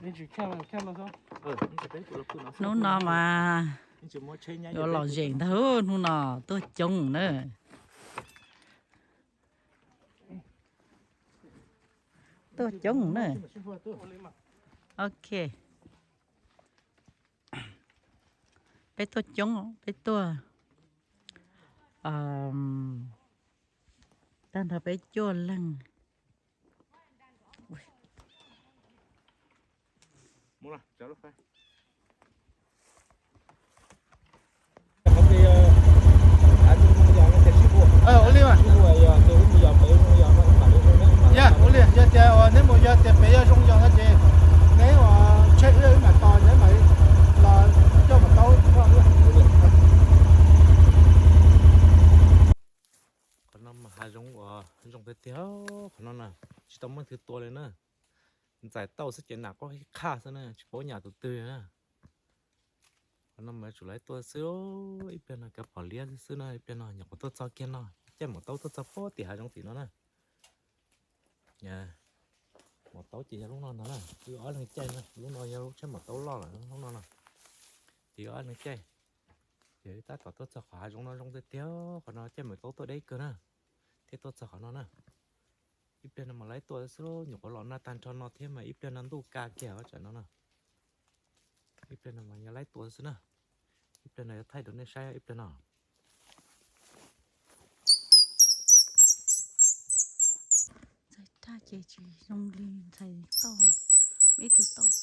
Hnub no mas yuav lom zem ntag, hnub no tuaj coob na. Tuaj coob na. Ok. Peb tuaj coob, peb tuaj tag nrho peb cuaj leeg. Yog tias neb mus yog tias pem yog zoo yog no ces neb ua tsheb wb mam tos neb mam los coj mus tau. Qhov no mas hav zoov uas zoo tiag tiag, qhov no na, tsis tau muaj leej twg tua li na. Ntxais tauj xwb ces nam quaj qhaj xwb na, tsis paub nyam tus twg na. Qhov no mas yuav tsum lawv tuaj xwb, ib pliag no kav pom liab xwb xwb na, ib pliag no nyuam qhuav tuaj txog kiag no, caij maum taub tuaj txog puag tim hav zoov tim no na. Maum taub ces yog lub no ntag na, wb ob leeg caij na, lub no yog lub tsheb maum taub loj lawm, lub no no. Ces wb ob leeg caij, ces wb tab tom tuaj txog qhov hav zoov no zoo tiag tiag, qhov no caij maum taub tuaj deb kawg na, thiaj tuaj txog qhov no na. Ib pliag no mas lawv tuaj xwb, nyuam qhuav los nag tag nrho no thiab mas ib pliag no ntuj ka kiag tsam no na. Ib pliag no mas yog lawv tuaj xwb na. Ib pliag no yuav thaij rau nej saib ib pliag no. Ntxhais raj ces tsis zoo li ntxhais tauj, ib tug tauj.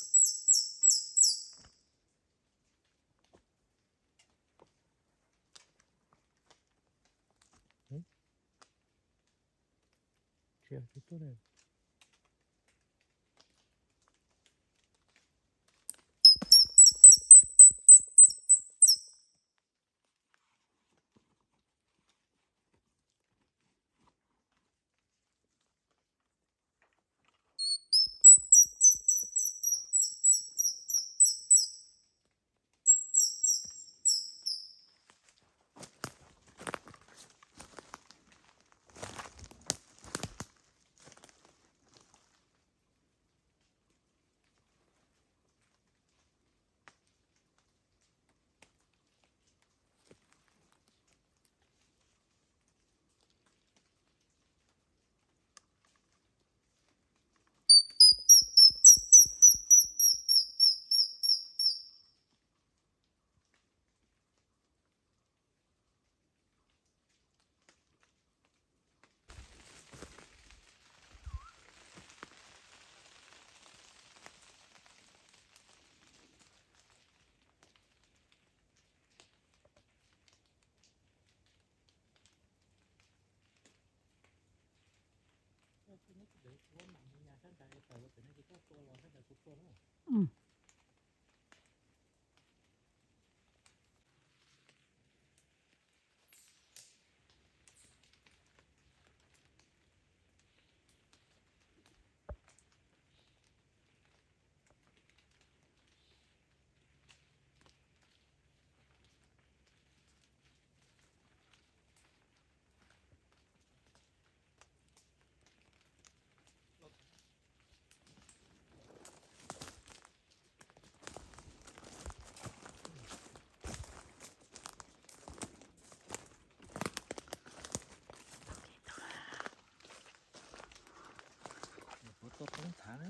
Kuv tuaj poob thav,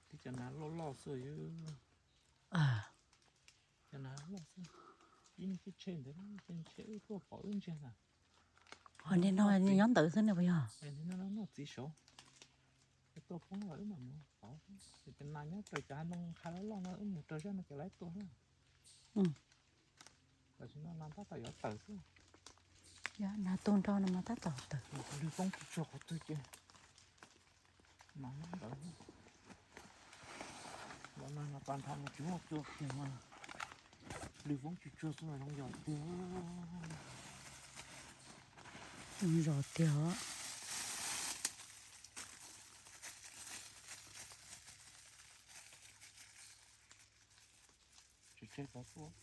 tib cov nas loj loj xwb, cov nas loj xwb. Ib niag tsheb ntawd, tsheb wb tuaj pom wb ntsia ntag. Ho niag no nyob ntawd xwb ne puas yog? Niag no noj txiv saud, tuaj poob los wb mam mus pom. Ces cov nas nyob raws cov hav ntoo qha loj loj no wb mus raws zaj no ces lawv tuaj na. Tam sim no nas tab tom yuav tawm xwb. Yog nas tu nrho no mas tab tom tawm. Lwg poob tsuag tsuag qhov twg ces nas nyob ntawd. Los nag no tag nrho no tsis muaj cua kiag mas lwg poob tsuag tsuag xwb mas zoo yos tiag. Zoo yos tiag os. Tsis tseg tau tuaj.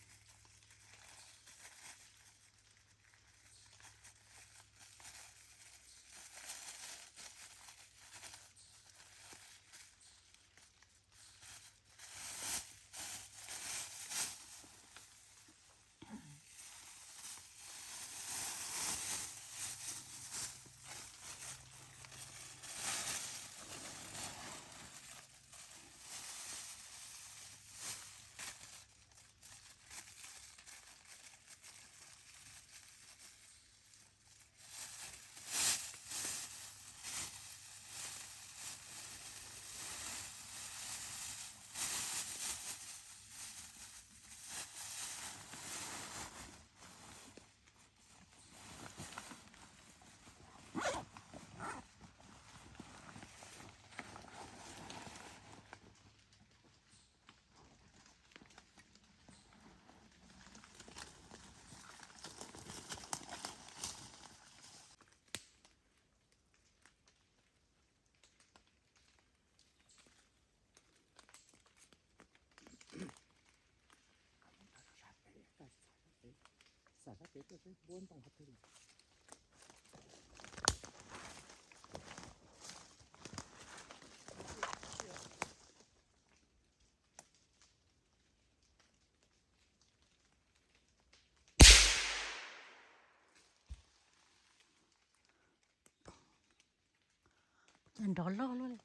Nrov loj luaj li.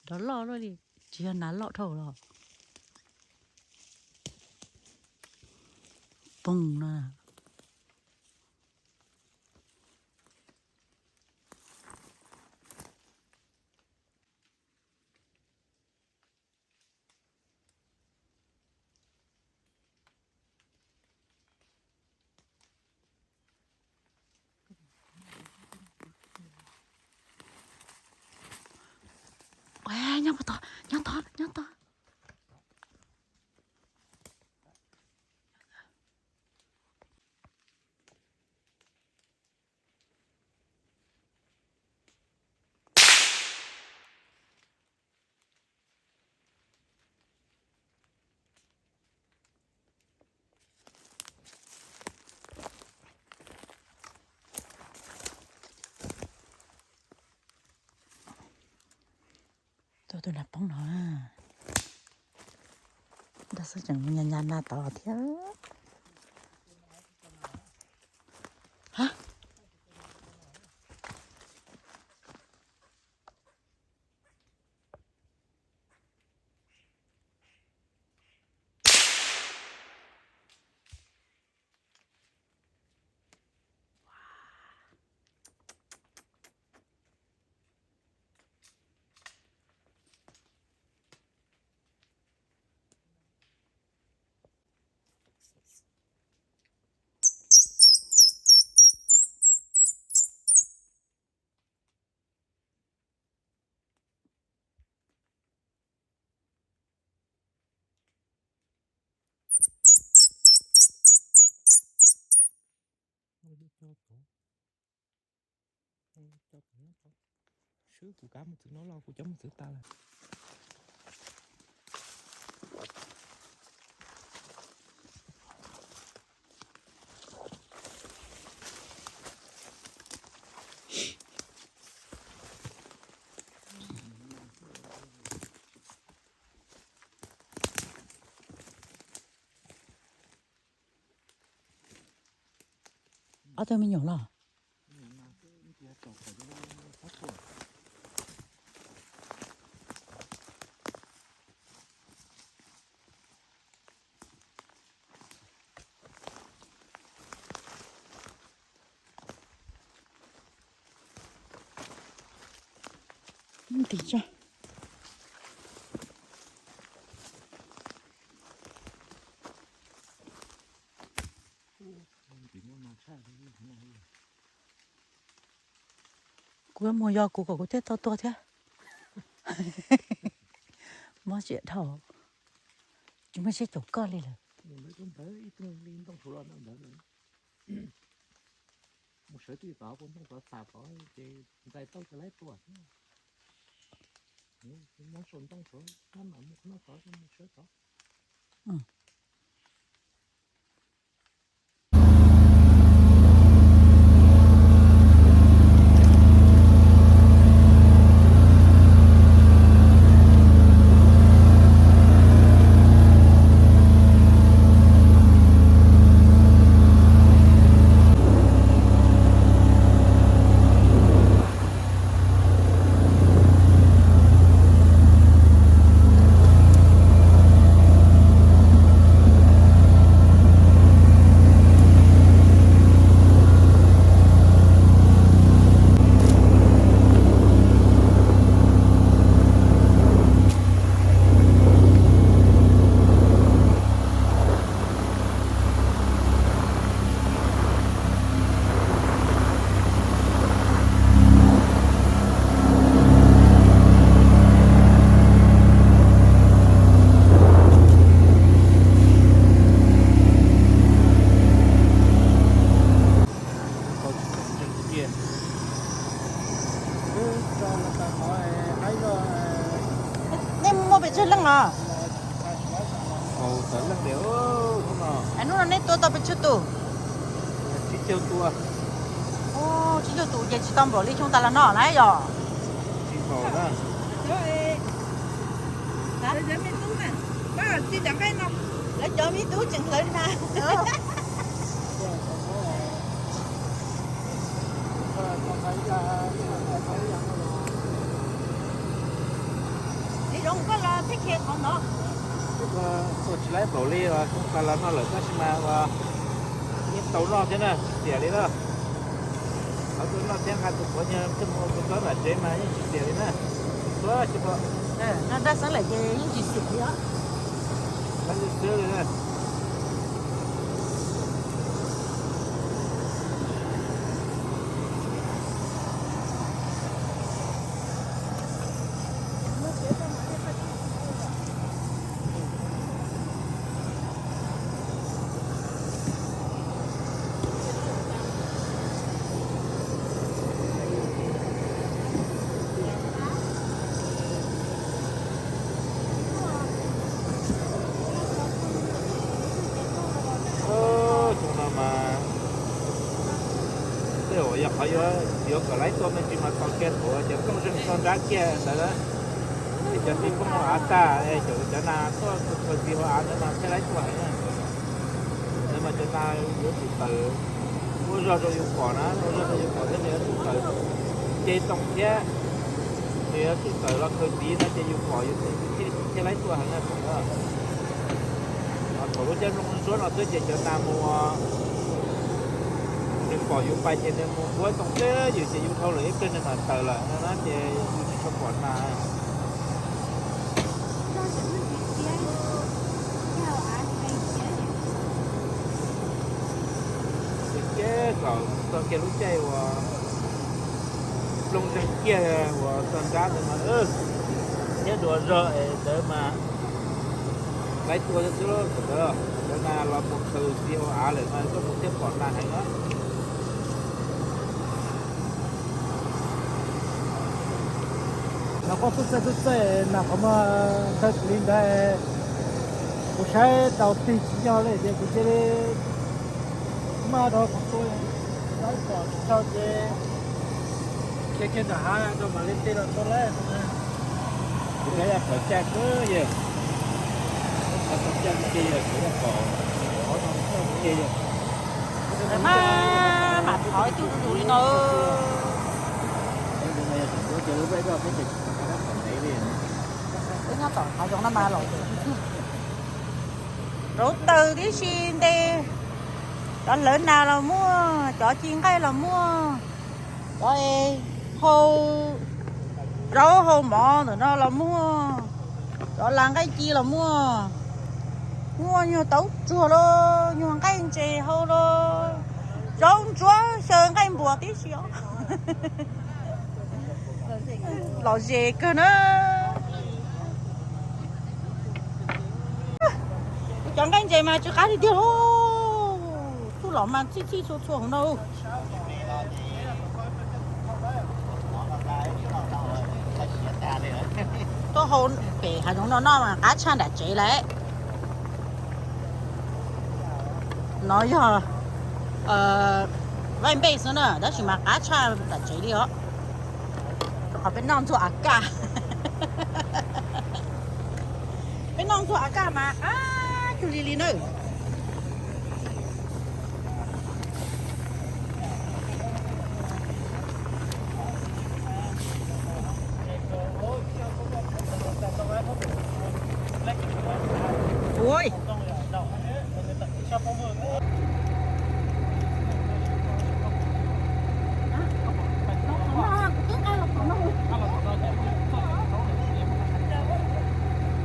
Nrov loj luaj li. Tsis yog nas loj dhau los. Poog no. Nyob tod, nyob tod, nyob tod. Tuaj tus nas poob no. Nrog xwb tseem nyas nyas nas tod thiab. Swb kuv kab mos txwv no los kuv cov mos txwv tas lawm. Ob tug me nyuam los. Tim tso. Kuv yuav mus yos kuv kom kuv thiaj tau tua thiab. Mob siab dhau. Tsis muaj siab caum koj li lawm. Mus sawv twj tod, mus ntoo tod xas tod ces ntxais tau cov laib tua thiab. Mob saum ntoo tod, maj mam mus qhov no tod, mus sawv tod. Nej muaj pes tsawg leej os? Tawv leej diam hnub no. Hnub no nej tua tau pes tsawg tus? Tsib caug tus. Tsib caug tus ces tsis tau npaum li xyoo tas los no na yog? Tsis npaum na. Lawv cov me tub tseem hlawv na. Ib zoo koj los thiab khiav qhov no. Tua tsis laib npaum li xyoo tas los no lawm tab sis mas ua yeej tau noj thiab na, tsis tiam li na. Qhov twg noj thiab nqa tus quav nyuag kawg mus ua tus txob nram tsev mas yeej tsis tiam li na. Tua tsis pom. Noj daj xeeb lawm ces yeej tsis xiam li os. Xwb li na. Xyoo no mas tej zaum yog qhov yuav yuav kom laib tua me ntsis mas tos kiag thaum cov plooj zeeg txog nrab kiag ntawd. Cov txiv poob hauv av tag, cov nas tuaj khaws txiv hauv av ntawd mas thiaj laib tua heev na. Ntawd mas cov nas yuav tsum tawm ua zog rau yus pom na, ua zog rau yus pom thiab nws yuav tsum tawm ce too thiab, nws yuav tsum tawm los khaws txiv no ces yus pom yus thiaj laib tua heev na. Thaum lub caij nplooj ntsuab no xwb ces cov nas mus, nws pom yus pais ces nws mus npuab too kiag yus ces yus dhau lawm ib pliag nws mam tawm lawm no na ces yus tsis tshua pom nas. Ces kom txog kiag lub caij uas plooj zeeg kiag uas txog nrab ntawd mas thiab dua zog es ntawd mas laib tua xwb xwb. Thaum ntawd cov nas los mus khaws txiv hauv av lawm mas koj mus thiaj pom nas heev na. Mas koj tub txaij tub txaij nas qhov muag ntawd li ntawd, kuv saib tau tig tsis yog li ces kuv cia li maj rau qhov tua, saib pom tsis tau ces khiav kiag nram hav rau mam li tig los tua lawm. Kuv saib yog qhov caj kawg yog, qhov tau caj ua ke yog kuv yog pom qhov no caj ua ke yog. Lawv mas mam thov ib tug zuj zus li no. Wb nyob tom hav zoov no mas lom zem. Rauv taws tib si nte, cov hlawv nas los muaj, cov ci nqaij los muaj, cov hau zaub hau mov ntawm no los muaj, cov las nqaij ci los muaj, muaj nyuag taub tsuag los nyuag nqaij ntses hau los, zaub ntsuab xyaw nqaij npuas tib si os. Lom zem kawg na. Kuv cov nqaij ntses mas tsw qab tiag tiag lauj. Txuj lom mas txhij txhij txhua txhua hauv no. Tuaj hau pem hav zoov no noj mas qab tshaj nram tsev lawm. No yog vaj npej xwb na, tab sis mas qab tshaj nram tsev li os. Rau qhov peb noj ntxuag a kaj. Peb noj ntxuag a kaj mas qab cuag li li na. Ui.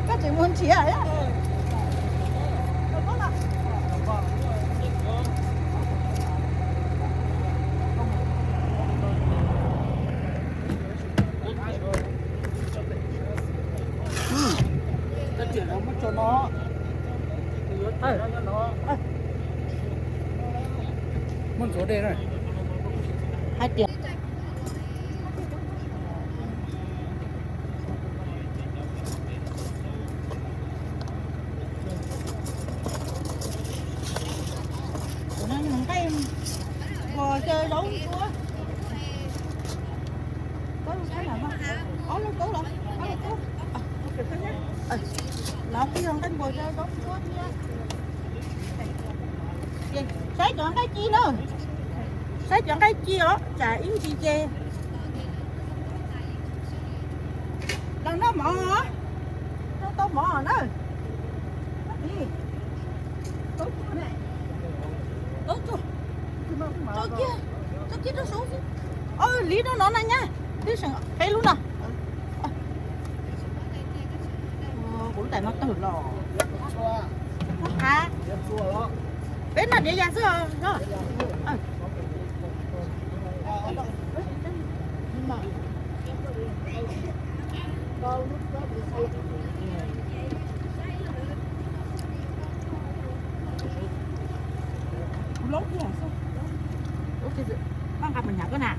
Koj tseem mus nrhiav thiab. Muab ntxuav dej na. Hais tias, ua Ob lub kub los, ob lub kub. Los twb yog nqaij npua rau zaub ntsuab thiab. Saib cov nqaij ci na. Saib cov nqaij ci os, tsam ib ntsis ces los noj mov, noj tau mov na. Tso kiag, tso kiag rau saud xwb. Li no no na nyab, twb seem peb lub no. Kuv lub tais no tawg los. Peb noj diav yas xwb os. Koj nqa mus nyam koj na.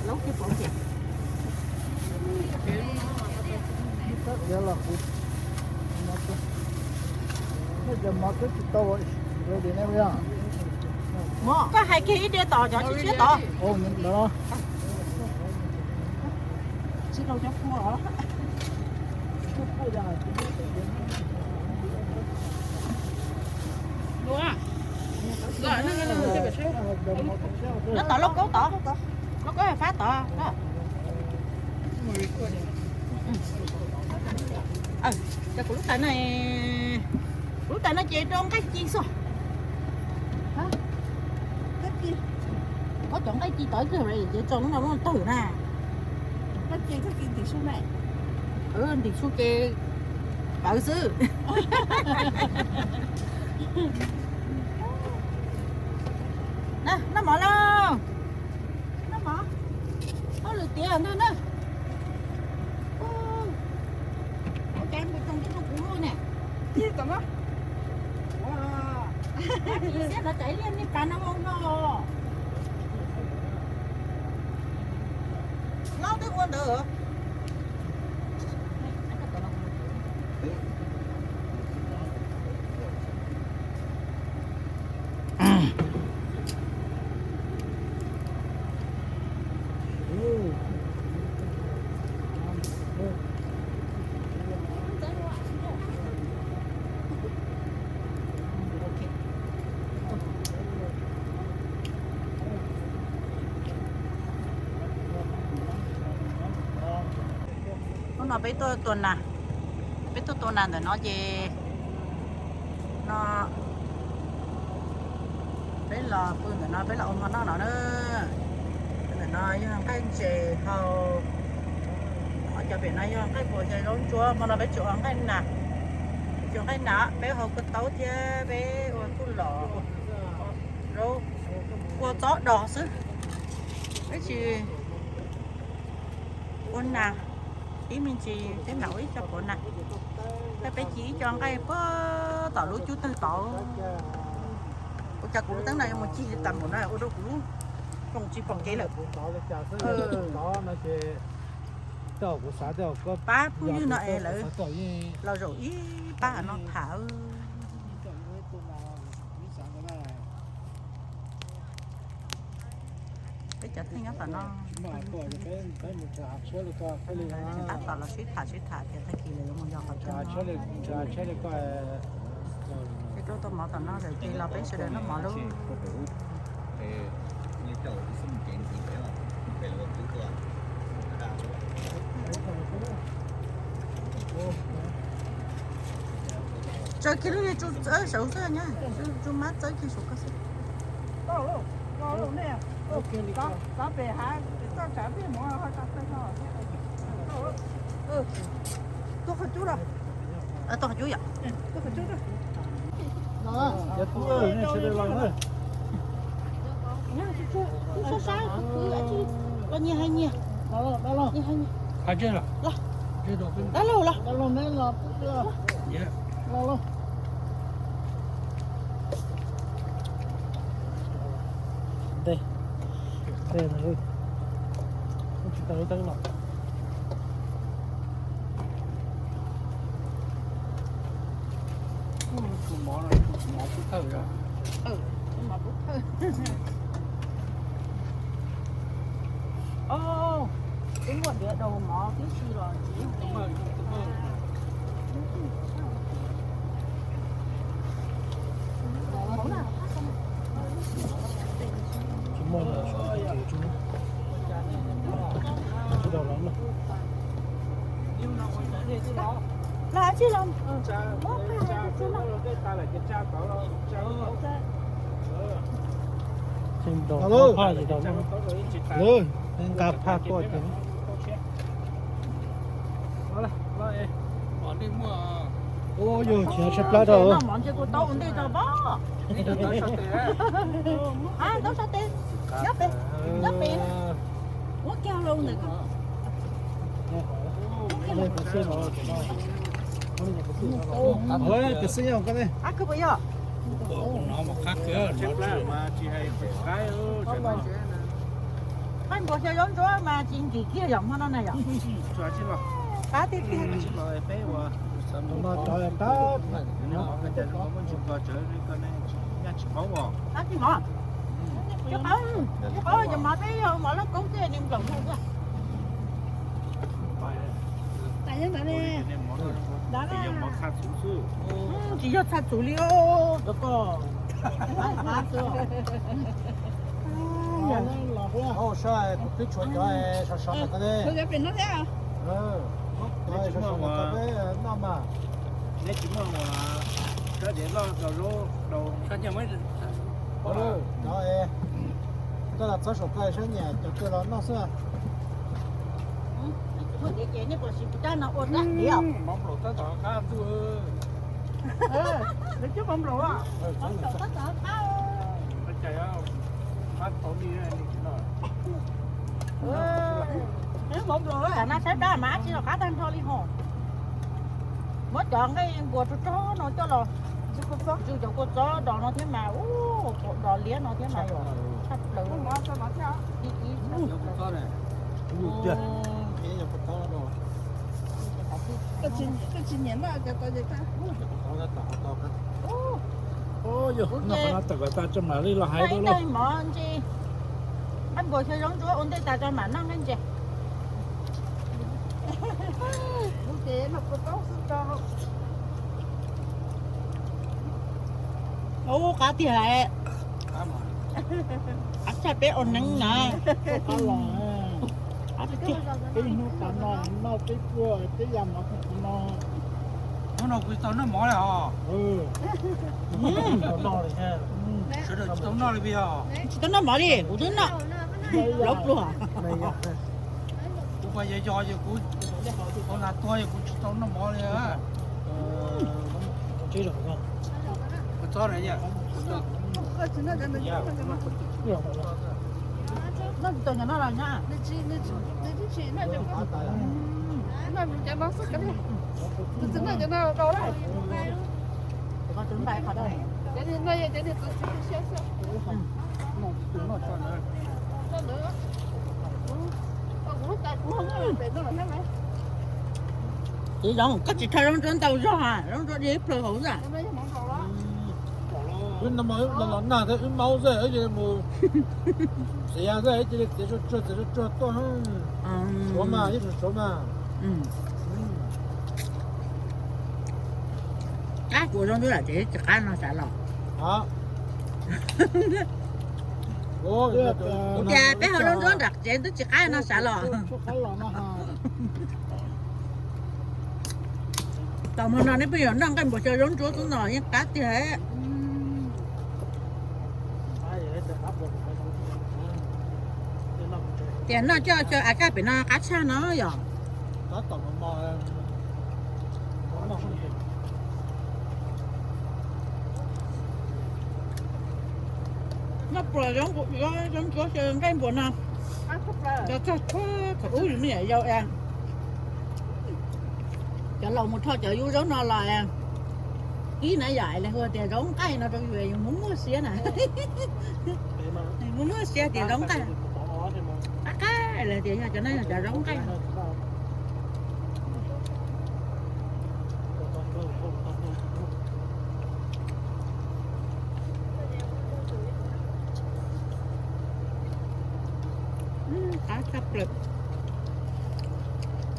Laub kiag pov kiag. Koj hais kiag ib diav tod cov tshiab tshiab tod. Tsis tau cov kua os. Nyob tod lauj kaub tod, lauj kaub hais fab tod. Ces kuv lub tais no, kuv lub tais no ces rau nqaij ci xwb. Koj cov nqaij ci tod ib pliag ces tso lub no lub no tawg na. Ntim su ces pawv xwb. Noj mov lauj. Noj mov, hauj lwm tiav ntag na. Ua cas kuv tsoom tuaj rau kuv luaj ne. Xiab no tsam ib liag nej pas no no. Laub twb ua ntawd. Hnub no peb tuaj tua nas, peb tuaj tua nas ntawm no ces no peb los pw ntawm no peb los ua hmo noj no na. Ntawm no yog nqaij ntses hau, cov pem no yog nqaij npua thiab zaub ntsuab. Hmo no peb tsis ua nqaij nas, tsis ua nqaij nas, peb hau kua taub thiab peb ua txuj lom, zaub, ua tsob dos xwb. Peb tsis ua nas, ib me ntsis peb mam ua ib co pov nas, thiab peb ci ib co nqaij puag tom lub cub tawg tod. Ua cas kuv lub teeb no yuav mus cig tas npaum no ua rau kuv lub koom tsis pom kev lawm. Pab phooj ywg no es lawv los zaum ib pab no tham. Peb cov theej nyob tom no, tab tom los sib tham sib tham tias tag kis lawv yuav mus yos qhov twg no. Peb tuaj tua mov tom no lawm ces los peb sawv daws noj mov lauj. Tsaws kiag lub niag tsu txawb saud xwb nyab, tsu mab txawb kiag saum koj xwb. Tuaj qhov cub yom. Sab sab, los nyias hais nyias. Dab laug los. Ntej, ntej, tsis tau lub teeb los. Tus mov no tus mov pub thawj yom. Tus mov pub thawj. Los tsis los. Nqa phaj tuaj ces. Ua yog tsis tshaj plab rau. Qab npua xyaw zaub ntsuab mas tsis nkim kiag yom, hmo no na yom. Qab tiag tiag. Tsis qaub, tsis qaub, cov mov peb yog mov lauj koob tej ni nplaum hu xwb. Tsis yog txha txuv li os, cov ko. Saib, kuv twb tshuav cov sov sov ntawm ko ne. Cov sov sov ntawm ko peb noj mas. Neb tsis muaj uas kab diav loj rau zaub rau. Cov, koj los txob saum ko saib nyiam cov twg los noj xwb. Mov nplaum tab tom qab ntuj. Nws cub mov nplaum. Qab tau li. Mov nplaum no saib dab mas tsis los qab tag nrho li hos. Muab cov nqaij npua rog rog no coj los, ntsws cov kua txob dos no thiab mas, ua, dos liab no thiab mas yom, tshaj plaws. Ib ib. Koj tsis nyiam noj cov tau ces tag. Yog noj qhov no tawm kom tag tso mam li los hais rau lauj. Mov ntsis, nqaij npua xyaw zaub ntsuab ua ntej tas tso mam noj nqaij ntses. Ub, qab tiag. Qab tshaj peb ua neeb na. Qab tiag. Peb hnub tas no noj peb puag peb yam mov no. Hnub no kuv tsis tau noj mov li os. Sawv daws tsis tau noj li os. Tsis tau noj mov li, kuv twb noj plaub pluag. Kuv pas yog yog ces kuv tau nas tuag ces kuv tsis tau noj mov li. Tsob na. Noj tsis tau cov no los nyob. Txiv Zoov, koj tsis tho zaub ntsuab ntau zog, zaub ntsuab dib plaws hauv xwb. Wb no mas wb los nag thiab wb maub xwb, wb cia li mus txiav xwb, wb cia li txiav tsuag tsuag txiav tsuag tsuag tuaj. Suav mas, ib tug suav mas. Qab kuv zaub ntsuab nram tsev tsis qab no sav los. Kuv tias peb hau zaub ntsuab nram tsev twb tsis qab no sav los. Tau hmo no neb pheej yuav noj nqaij npua xyaw zaub ntsuab xwb no yeej qab tiag. Tias noj coj xyaw av kaj pem no qab tshaj no yom. Noj pluas zaub ntsuab xyaw nqaij npua no. Yog txog thaum ub yus me nyuam yaus es cov laus mus thoj cov yub zaub no los ib na yom, es lawv hu tias zaub nqaij no rau yus, yus muab muag siab na. Muab muag siab tias zaub nqaij. Qab qab lawv tias yog cov no yog cov zaub nqaij. Qab tshaj plaws.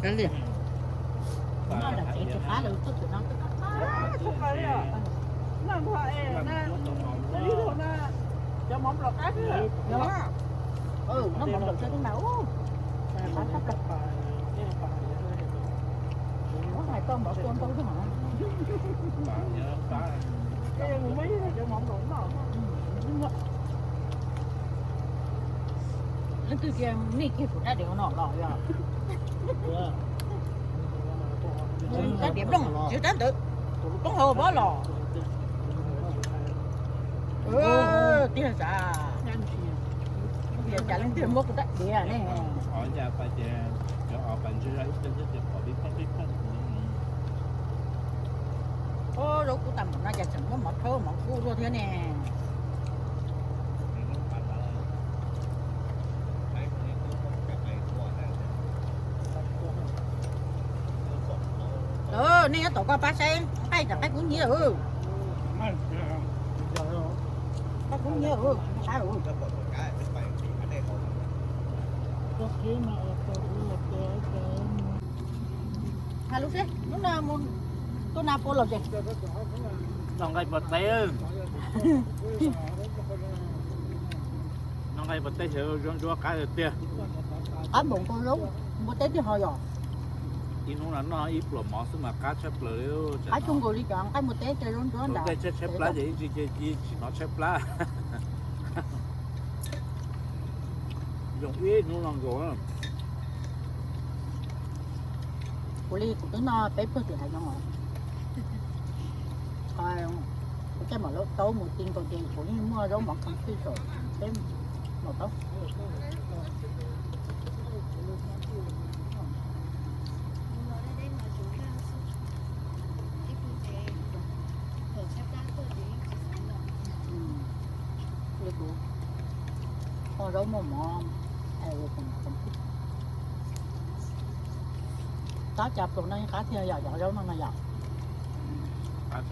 Noj daim tsev tsis qab los txog thaum no twb qab qab. Cov mov nplaum qab xwb. Noj mov nplaum xwb mas ub, qab tshaj plaws. Muab hais tau mov tua ntau xwb hos. Leej twg tias nej kiag kuv rab diav no los yog rab diav nplooj tsis rab ntawd, poob hauv pob los. Tiag sav, cas leej twg muab kuv rab diav ne. Zaub kub tag npaum no cas tseem muab mov rhaub mov kub luaj thiab ne. Nej nyob tom koj pab saib nqaij, cov nqaij kub hnyiab. Nqaij kub hnyiab, qab. Hais lus seb hnub no mus tuaj na pua los tsev. Noj nqaij npua teb, noj nqaij npua teb xyov zoo ntsuab qab tiag. Qab npaum nkaus zaub npua teb tiag ho yom. Ib hnub no noj ib pluas mov xwb mas qab tshaj plaws li. Qab tshaj nkaus li cov nqaij npua teb ces zaub ntsuab ntawd. Tshaib tshaib plab ces ib ntsis ces tsis hnov tshaib plab. Zoo ib hnub no nkaus. Kuv li kuv twb noj peb pluag tim hav zoov os. Kuv caij mom lub taub mus ti nkaus ces kuv yeej muaj zaub mov kheev xwb saum peb mom taub. Li kuv ho zaub muaj mov. Tab cas pluas no yeej qab thiab yom, cov zaub no no yom. Mas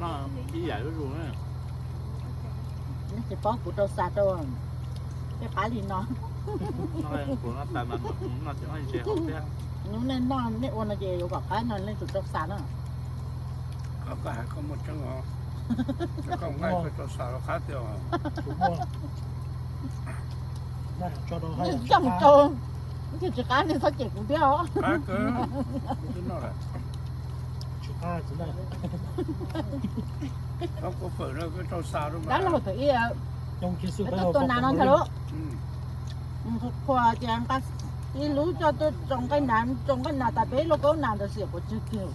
noj ib yam zuj zus na. Nej tsis paub kuv rau xa rau tej qab li no. Noj tsis noj ntse hauv thiab. Hnub nej noj nej ua no ces yuav kom qab no nej tsum rau xa na. Koj hais koj muaj tseeb os. Koj nqaij koj rau xa rau qab tiag os. Coj mus rau, tsis qab nej txhob cem kuv thiab os. Qab kawg, kuv twb noj lawm. Tsis qab tsis noj. Koj kuv fawm no koj rau xa rau mas. Dab laug thaum ib, koj tuaj tua nas no ntag lauj. Qhuas tias ib lub coj tuaj tso nqaij nas, tso nqaij nas tas peb lub kaub nas ntawd xiam puas tsawg kiag.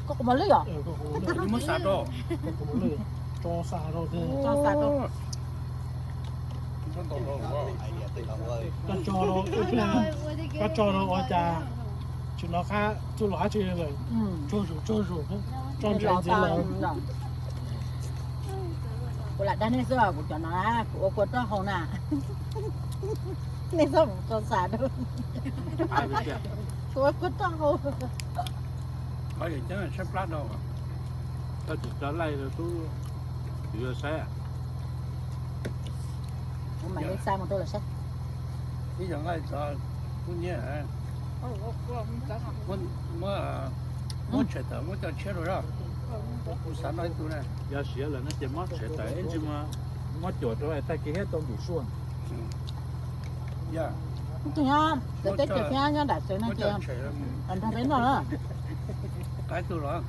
Koj quav mos lwj yom? Muab xa rau. Tso xa rau. Koj tso rau, koj tso rau ua cas tsis hnov qab txuj lom qab tsi lawm. Tsaug zog tsaug zog, tso ntsev ntxiv lawm. Kuv lam dag nej xwb, kuv cov no kuv ua kua roj hau na. Nej txhob mus tso xa rau. Kuv ua kua roj hau. Qhov yam ceeb tshaib plab rau. Koj tsis tso laij rau tub, tsis yuav saib. Kuv mam li xa mus rau lawv saib. Ib yam nqaij txog kub hnyiab, muab tshem tawm muab coj tshiab rau zog. Kuv xav noj ib tug na. Yog siav lawm no ces muab tshem tawm ib ntsis mas muab cuam rau tag kis thiab tau ntim suab. Tus nyob lawv teb chaws thiab nyob nram tsev no ces nrog peb noj na. Qaib tug los.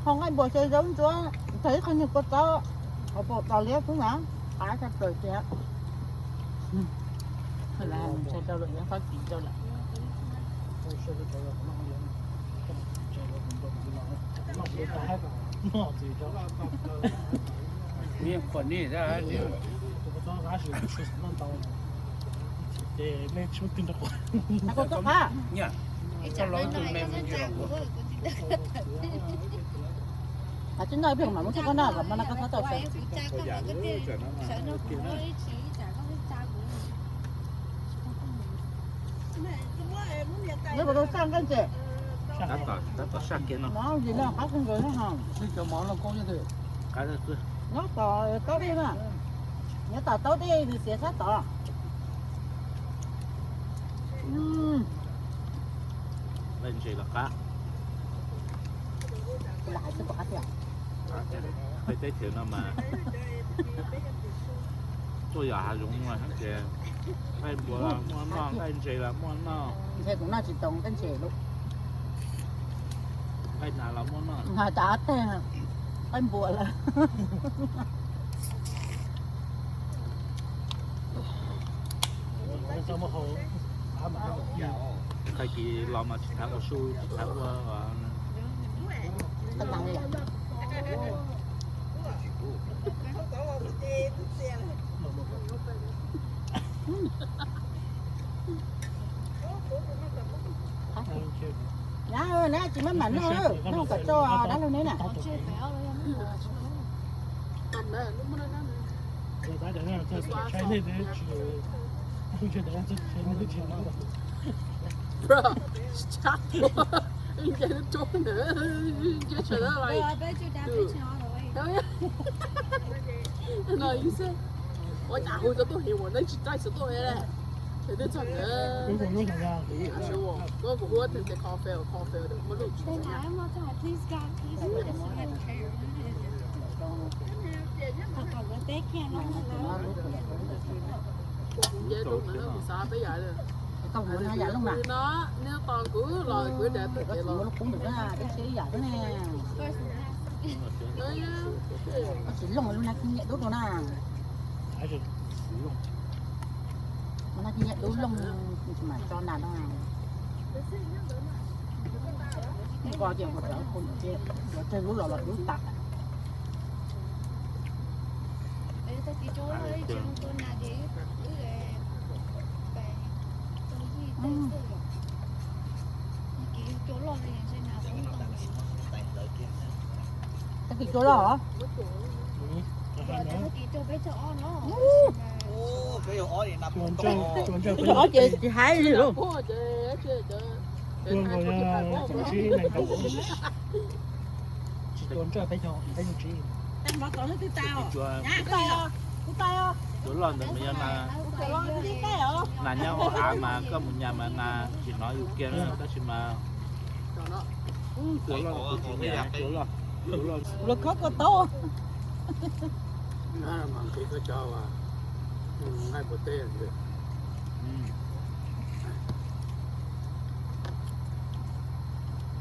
Ho nqaij npua xyaw zaub ntsuab, tag ib qho nyuag kua txob, hauv paus tos liab xwb na, qab tshaj plaws tiag. Ntshai rau lawm, yog txhob txwv rau lawm. Yeej qhuas nej thiab. Ces nej tsis muaj twg nrog qhuas. Koj los ib tug me me ntsis los qhuas. Tsis noj ib pliag mam muab rau koj noj, kom mov no koj txhob tau sawv. Neb puas tau xaj nqaij ntses? Tab tom, tab tom saj kiag no. Nyob tom taub dej na. Nyob tom taub dej nws xiav sab tod. Nqaij ntses los qab. Peb teb chaws no mas tuaj yos hav zoov no ces nqaij npua los muaj noj, nqaij ntses los muaj noj. Ntshe kuv noj tsis tau nqaij ntses lawm. Nqaij nas los muaj noj. Nqa tas ob teg nqaij npua lawm. Tag kis los mas tsis txhob ua su, tsis txhob ua. Nab, neb tsis muaj mam noj, neb kom tso dab laug neb na. Bro, stop. Nce lub roob ntawd, nce sawv daws lawm. No, you say, ua cas hu xov tooj heev ua neeg tsis caij xov tooj li. Ces twb txog ntawd, koj kuv hu tes coffee, coffee muaj lub. Nce loo ntawd kuv xav peb yam li. Koj mus no yam loo na. No, neb tos kuv los kuv da tawm kev los. Lub koob ntawm na, peb siab ib yam xwb ne. Koj tsis looj lub nab khib nyiab dub rau na. Lub nab khib nyiab dub looj tsis mam tso nas no. Nko ces kuv cov, kuv cov tsawg lub los los dub tas. Tag kis cua loj hos? Ob ces tsis hais li lawm. Tsis tua ntsawj peb caug, peb caug tsib. Cua loj ntawd mas yog nas, nas nyob hauv av mas koj mus nyas mas nas tsis hnov yus kiag na, tab sis mas cua loj kuv tsis nyas, cua loj, cua loj. Los khob koj tau. Nqaij npua teb,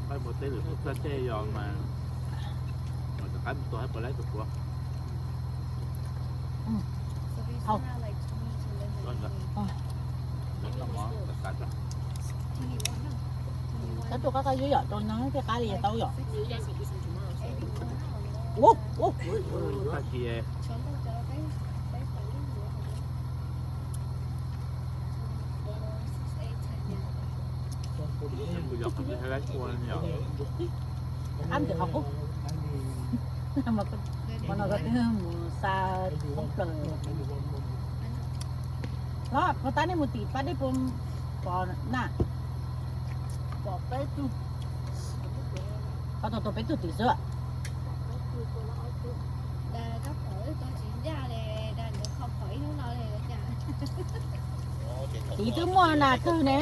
nqaij npua teb lawm kuv txaj tej yos mas, mas rov qab mus tua hab puas laib tus puav. Tab tuaj qab qab zib yom, rau no thiaj qab li tau yom. Ua, ua. Tag kis kuv yog qhov twg hais lab kua yom. Ab ntawm qhov qub. Mas no koj twb mus xa poob plaws. Los puas tab nej mus tim Paj Dej puas pom na? Pom peb tug. Qhov tau tau peb tug tim xwb. Tim twb muaj nas kawg ne.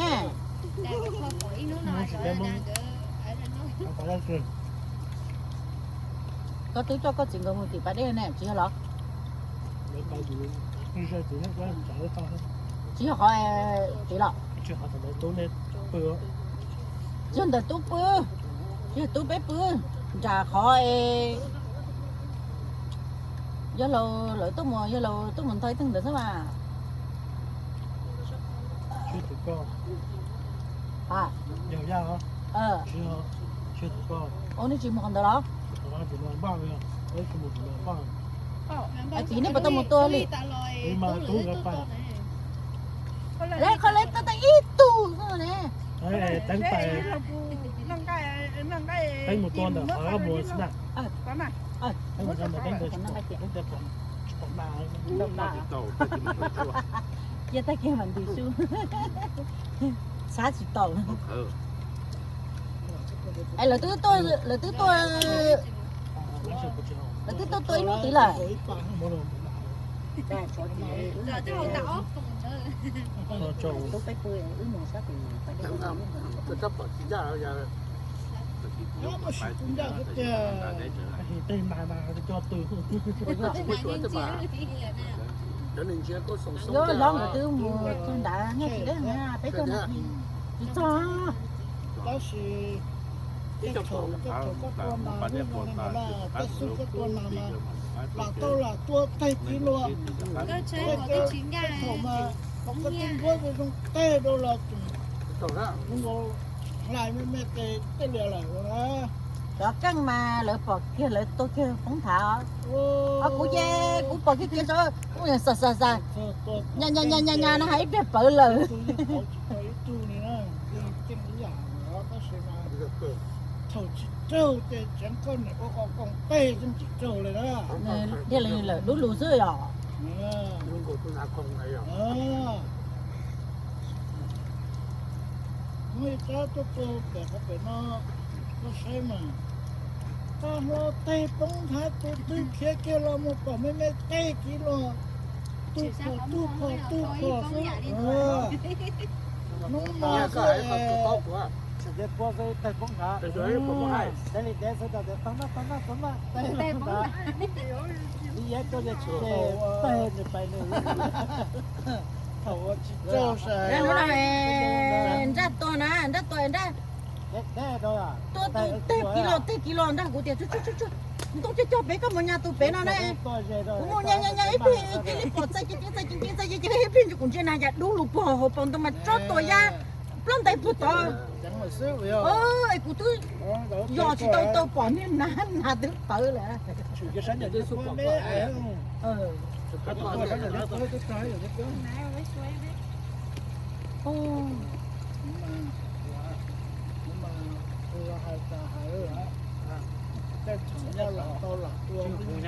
Koj twb coj koj txiv nkawd mus tim Pas Dej ne, tsis yog los? Tsis yog qhov txiv los? Tsis yog ntawm tub pw, tsis yog tub peb pw, nram qhov es yog laus lawv tuaj mus, yog laus tuaj mus ntog ib tug ntawd xwb mas. Ua, nej tsis mus qhov ntawd los? Txiv, nej puas tau mus tua li? Qhov lawv tuaj tau ib tug xwb ne. Teeb mus tua ntawm qhov mus xwb na. Cia tag kis mam ntws su. Xav tsis tau. Es lawv twb tuaj, lawv twb tuaj, lawv twb tuaj tuaj ib hnub tid lawm. Yuav hlob nkawd twb mus txog nrad nyob tsis deb, peb txog na tsis txog. Tab sis tej thaum, tej thaum koj tua nas, tej xub koj tua nas mas lam tau lam tua teg kiv luag. Tej thaum mas koj tus npuab zoo teg rau los tseem zoo nkaus hlais me me tes tej lias lawm na. Cov keej mas lawv pom kiag lawv tua kiag poob nthav. Kuv ces kuv pom kiag kiag rau kuv xav xav xav, nya nya nya nya no hais ib pliag pawv lawm. Thaum tsis raug ces tseev koj niam ua qo koom teg tseem tsis raug li na. Thiaj li lawm dub lus xwb yom. Muaj ib tsab tuaj tua pem qhov pem no, koj saib mas, tag hlo teg poob nthav tus twg khiav kiag los mus pom me me teg kiv los, tug phom tug phom tug phom xwb. Hnub no xwb, Nraj tua na, nraj tua nraj. Tua tus teg kiv los teg kiv los nraj, kuv tias ntoo cog cog pem koj mus nyas tus pem no na. Kuv mus nyas nyas nyas ib pliag cia li pom txais ceev ceev txais ceev ceev txais ceev ceev ib pliag kuv ntsia na yam dub lus puag hauv paus ntoo mas tsob tua ya plab ntais puag tod. Es kuv twb yos tsis tau tau pom niag nas, nas twb pawv lawm. Tej thaum nyob lam tau lam tua